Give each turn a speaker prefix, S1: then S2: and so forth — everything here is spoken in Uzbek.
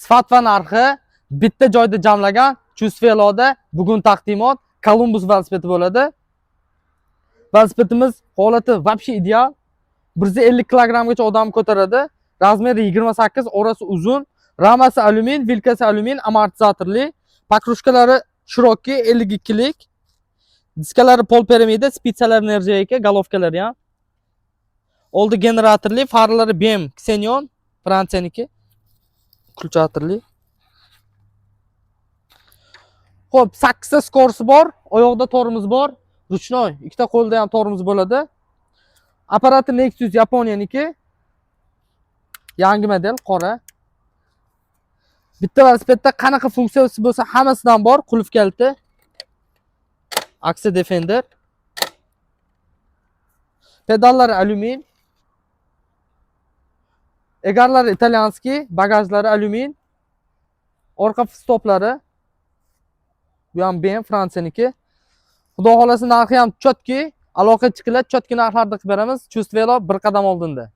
S1: Sifat va narxi bitta joyda jamlagan Chust Veloda bugun taqdimot Columbus velosipedi bo'ladi. Velosipedimiz holati вообще ideal. 150 kilogrammgacha odam ko'taradi. Размер i 28, orasi uzun. Ramasi alyumin, vilkasi alyumin, amortizatorli. Покрышка lari широкий 52 lik. Diskalari полперамида, спица lari нержавейка, головка lari ham. Oldi generatorli, faralari BM Xenon, Fransiyaniki. Включатель li. Xo'p, 8 ta скорость bor, oyoqda tormoz bor, ручной, ikkita qo'lda ham tormoz bo'ladi. Apparati Nexus, Yaponiyaniki. Yangi model, qora. Bitta velosipedda qanaqa funksiyasi bo'lsa, hammasidan bor, qulf kaliti. Aksi Defender. Pedallari alyumin. Egarlari итальянский, bagajlari alyumin. Orqa stoplari. Bu ham BM, Fransiyaniki. Xudo xolasa, narxi ham чётко, aloqa chiqinglar, чётко narxlarda qilib beramiz. Chust Velo bir qadam oldinda.